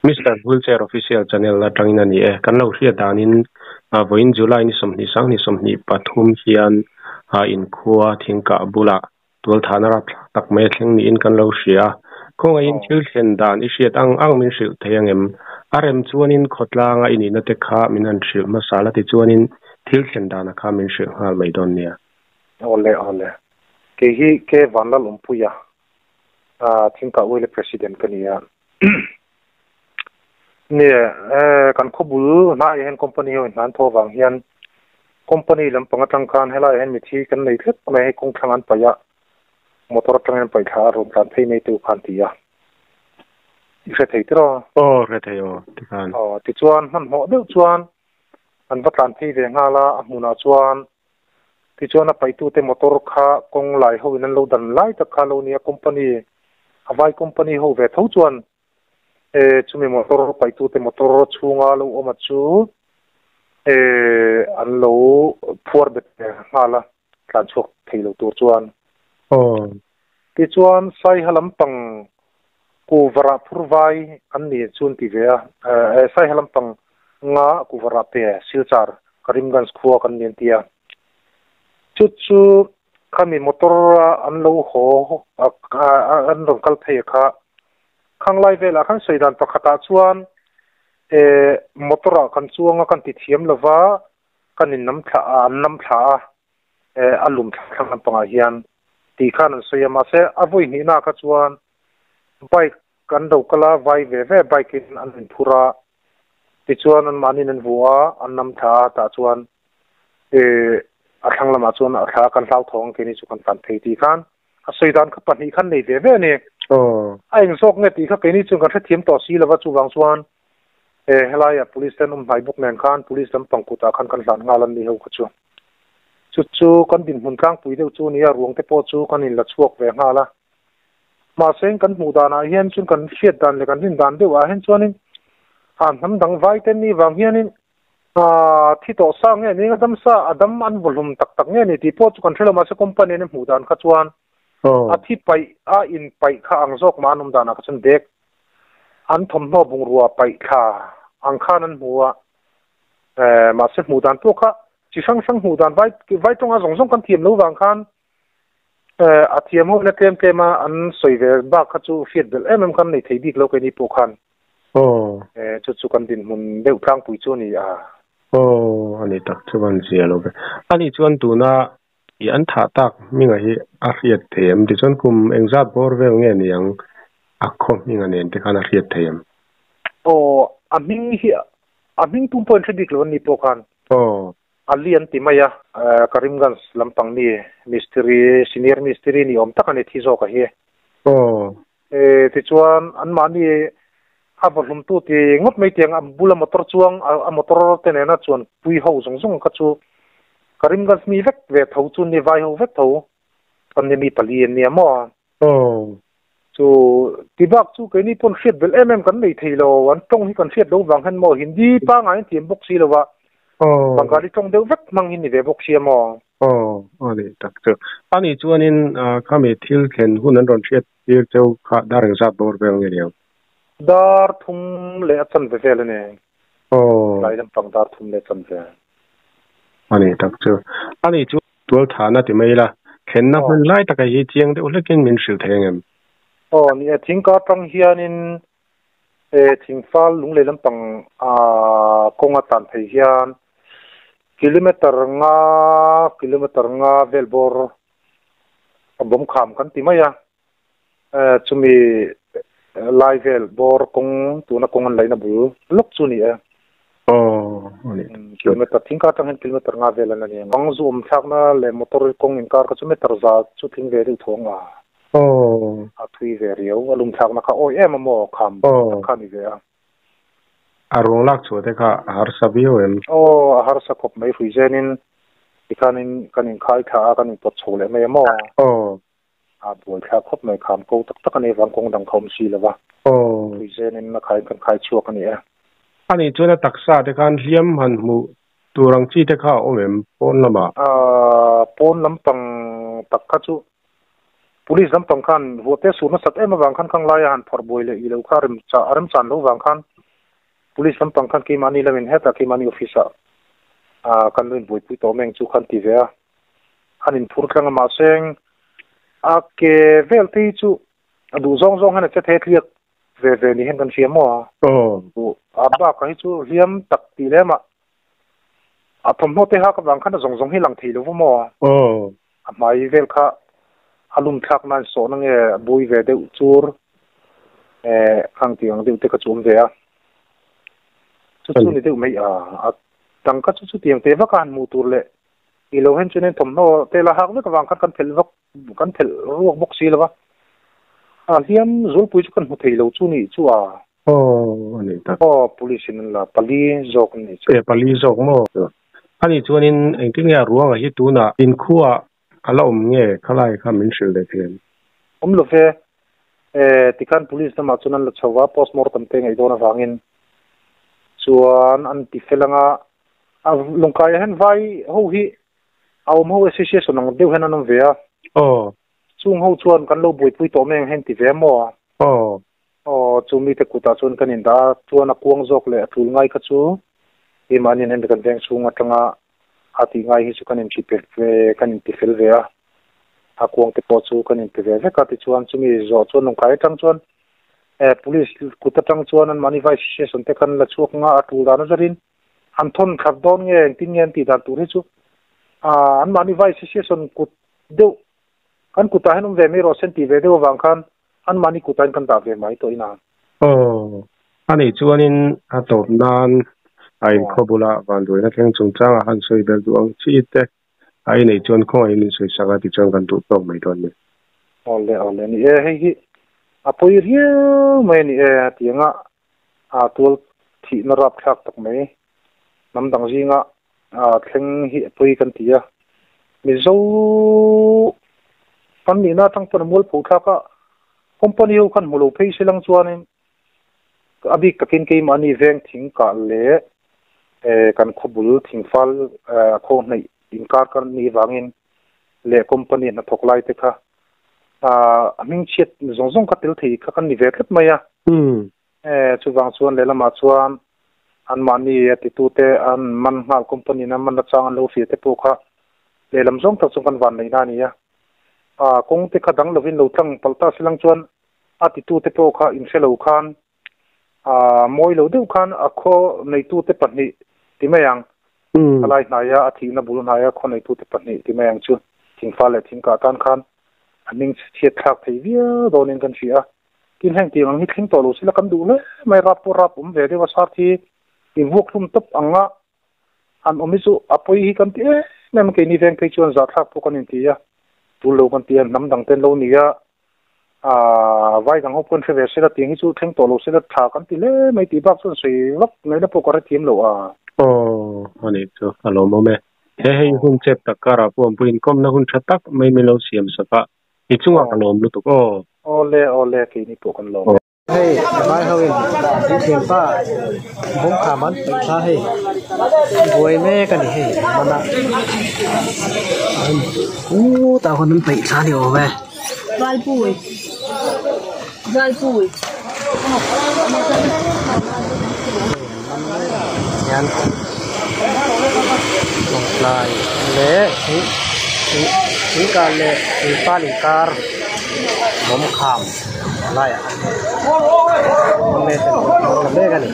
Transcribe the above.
Mister Wheelchair Official Channel atangin a ni e. Kan lo hriat danin vawiin July ni sawmhnih sanghnih sawmhnih pathum hian inkhua thingkah bulah tualthahna rapthlak tak mai a thleng niin kan lo hria a. Khawngaihin thil thlen dan i hriat ang ang min hrilh thei angem? A rem chuanin khawtlanga i nihna te kha min han hrilh hmasa la tichuanin thil thlen dana kha min hrilh nghal mai dawn nia. Awle awle. Kei hi K Vanlalawmpuia thingkah Uile President ka ni a. Ni e, kan khawbul hnaiah hian company ho in hna an thaw avang hian company lampang atang khan helaiah hian mithi kan nei tlat mai a, hei kawngthlang an paih a, motor atangin an paih thla a, rawn tlan phei mai teuh khan ti a. I hre thei tiraw? Aw, hre thei aw, tikhan. Aw, tichuan hmanhmawh deuh chuan an va tlan phei ve nghal a, a hmunah chuan Tichuan a paihtute motor kha kawng lai ho in an lo dan lai tak kha lo nia company a vai company ho ve tho chuan e chumi motor paihtute motor chhunga lo awm a chu e an lo phuar bet ve nghal a tlan chhuak thei lo tur chuan. Aw. Tichuan Saiha lampang kuvarah phur vai an ni chu an ti ve a, Saiha lampang nga kuvarah pe Silchar Karimganj khua kan ni an ti a. Chu chu khami motor a an lo haw an rawn kal phei a kha. Khang lai velah khan sawi dan pakhatah chuan motor ah kan chuang a kan ti thiam lova kan in nam thla an nam thla a. a lum thlang lampangah hian tih khan an sawi a, mahse a vawi hnihna kha chuan bike an lo kal a, vai ve ve bike in an inphur a, tichuan an mahniin an vuah a, an nam thla a, tah chuan eh a thlang lamah chuan a thla kan hlauthawng ang keini chu kan tlan phei tih khan a sawi dan kha pahnih khan nei ve ve a ni. A eng zawk nge tih kha keini chuan kan hrethiam tawh si lova chuvang chuan He helaia police te an awm hnai bawk nen khan police lampang kutah khan kan hlan nghal an ni ho kha chu. Chu chu kan dinhmun tlangpui deuh chu a ni a, ruang te pawh chu kan inla chhuak ve nghal a. Mahse kan hmuh danah hian chuan kan hriat dan leh kan rin dan deuh ah hian chuanin a hnam dang vai te ni vang hianin a thi tawh sa nge ni a dam sa a dam an vawhlum tak tak nge ni tih pawh chu kan hre lo mahse company an hmuh dan kha chuan a thi paih a in paih kha ang zawk mah an awm danah kha chuan bag An thawmhnaw bungrua paih thla ang khan an hmu a, mahse hmuh dan pawh kha chi hrang hrang hmuh dan vai vai tawnga zawng zawng kan thiam lo vang khan a thiam ho ina tlem tlem a an sawi ve bak kha chu hriat belh em em khan nei thei bik lo keini pawh khan chu chu kan dinhmun deuh tlangpui chu a ni a. Aw, a ni tak chuan zia lo ve. Ani chuan tuna I an thah tak hminga hi a hriat thei em? Tichuan kum engzat bawr vel nge ni ang a khaw hminga nen te khan a hriat thei em? Aw, a hming hi a hming tum pawh in hre bik lo an ni pawh khan. Aw. A lian ti mai a, Karimganj lampang mi mistiri, senior mistiri ni awm tak a ni thi zawk a hi. Aw. E, tichuan anmahni a vawhlumtu ti ngawt mai tiang a bula motor chuang a motor te nena chuan pui ho zawng zawng kha chu Karimganj mi vek ve tho chu ni vai ho vek tho kan ni mi pali an nia maw? Aw. Chu ti bak chu keini pawn hriat belh em em kan nei thei lo an tawng hi kan hriat lo vang hian maw Hindi pangngai an thiam bawk si lo a Bengali tawng deuh vek hmang hi ni ve bawk sia maw? Aw, a ni tak chu. Ani chuanin khami thil thlen hun an rawn hriat tir cheu kha dar engzat bawr vel nge niang? Dar thum leh a chanve vel a ni. Aw. Tlai lampang dar thum leh a chanve. A ni tak chu. Ani chu tualthahna ti mai ila, thlenna hmun lai taka hi chiang deuh hlekin min hrilh thei angem? Aw, ni e, thingkar tang hianin He thingfal lunglei lampang kawnga tlan phei hian kilometer nga kilometer nga vel bawr a bawm kham kan ti mai a, chumi lai vel bawr kawng tuna kawng an laihna bul lawk chu a ni e. Kilometer thingkar atang hian kilometer nga vel an la ni ang. Kawng zu awm thlakna leh motor kawng inkar kha chu meter za chu tling ve deuh tho ang a. Aw. A thui ve riau, a lumthlakna kha awi em a maw kham tak kha a ni ve a. A ruang lak chhuah te kha a harsa viau em? Aw, a harsa khawp mai hrui zenin tikhanin kan inkhai thla a, kan inpawt chho leh mai a maw? Aw. A buaithlak khawp mai, kham ko tak tak a ni vang kawng dang kha awm si lo va. Aw. Hrui zenin a khaiin kan khai chhuak a ni e. Ani chuan a taksa te khan hliam han hmuh tur ang chi te kha a awm em pawn lamah? Pawn lampang tak kha chu Police lampang khan vuahte sur nasat em avang khan khang laia han phawrh buai leh i lo kha a rem chan lo vang khan. Police lampang khan keimahni lamin hetah keimahni office ah ah kan lo inbuaipui tawh mai ang chu khan ti ve a. An inphur tlang a mahse a ke vel te hi chu a duh zawng zawng hian a che thei a tliak ve ve ni hian kan hria maw a. A bakah hi chu hliam tak tih lem ah a thawmhnaw te hak avang khan a zawng zawng hi lang thei lo va maw a. A hmai vel kha a lum thlak nan sawhna nge a bui ve deuh chur eh khang tih ang deuh te kha chu awm ve a. Chu chu ni deuh mai a, a tangka chu chutiang teh vak a han hmuh tur leh i lo hen chuan in thawmhnaw te la hak vek avang khan kan phelh vak kan phelh ruak bawk si lo va. A hliam zulpui chu kan hmu thei lo chu nih chu a. Aw a nih tak. Aw police in an la pali zawk a nih chu. E pali zawk maw? Ani chuanin engtin nge a ruangah hi tunah inkhuaah a la awm nge khalai kha min hrilh leh thei em? Awm lo ve. E tikhan police lamah chuan an la chho va, postmortem te ngaih dawn avangin chuan an ti fel anga a lungkaiah hian vai ho hi a awm ho association ang deuh hian an awm ve a. Aw. Chung ho chuan kan lo buaipui tawh mai ang hian ti ve maw? Aw. Aw, chu mite kutah chuan kan indah a, chuan a kuang zawk leh a tul ngai kha chu keimahniin hemi kan veng chhung atanga a tih ngai hi chu kan inti pe ve, kan inti fel ve a, a kuang te pawh chu kan inti ve vek a, tichuan chumi zawh chuan lungkai atang chuan eh police kut atang chuan anmahni vice station te khan la chhuak nga a tul dan a zarin an thawn khat dawn nge engtin nge an tih dan tur hi chu ah anmahni vice station kut deuh kan kutah hian awm ve mai rawh se an tih ve deuh avang khan Anmahni kutain kan dah ve mai tawh ina. Aw, a nih chuanin a tawp nan a inkhaw bula vanduaina thleng chungchanga han sawi ber duh ang chi te a inei chuan khawngaih min sawi sak a ti chuan kan duh tawk mai dawn ni. Aw le, aw le, ni e, hei hi a pawi riau mai a ni e, tianga a tual thihna rapthlak tak mai hnam dang zinga thleng hi a pawi kan ti a. Mizo kan nihna atang chuan a mualpho thlak a, company ho khan hmu lo phei se lang chuanin a bik takin keimahni veng thing kah leh kan khawbul thingfal khaw hnaih inkar kan nih vangin leh company hnathawk lai te kha a hmingchhiat zawng zawng kha tel thei kha kan ni ve tlat mai a. Chuvang chuan lehlamah chuan anmahni a titute an man nghal company in an man nachang an lo hria te pawh kha lehlam zawng tak chuan kan van neihna a ni a. Kawng te kha dang lovin lo tlang palh ta silang chuan a titute pawh kha inhre lo khan mawi lo deuh khan a khaw neitute pahnih ti mai ang. Thalai hnaia a thihna bul hnaia khaw neitute pahnih ti mai ang chu thingfa leh thingkah tan khan a hming chhiat thlak thei viau dawnin kan hria a. Tin heng tiang ang hi thleng tawh lo sila kan duh hle mai, rap pawh rap awm ve deuh a, sar thi i vuak hlum tawp ang a han awm hi chu a pawi hi kan ti em em a, keini veng phei chuan zahthlak pawh kan inti a, tul lo kan ti a, hnam dang te an lo ni a, aaa vai dang ho pawh an hre ve sila tiang hi chu thleng tawh lo sila tha kan ti hle mai tih bak chuan sawi vak ngaihna pawh ka hrethiam lo a. Aw a nih chu a lawmawm e. He hei hun chep tak karah pawh an puiin kawmna hun tha tak mai min lo siam sak a, I chungah ka lawm lutuk aw. Awle awle keini pawh kan lawm e. Hei vai ho in an thianpa bawm kham an paih thla hei buai mek a ni hei hmana putah khawn an paih thla a ni awm e. Valpui Valpui Hian lawngtlai leh thingkah leh thingpal inkar bawmkham laiah a mek a ni.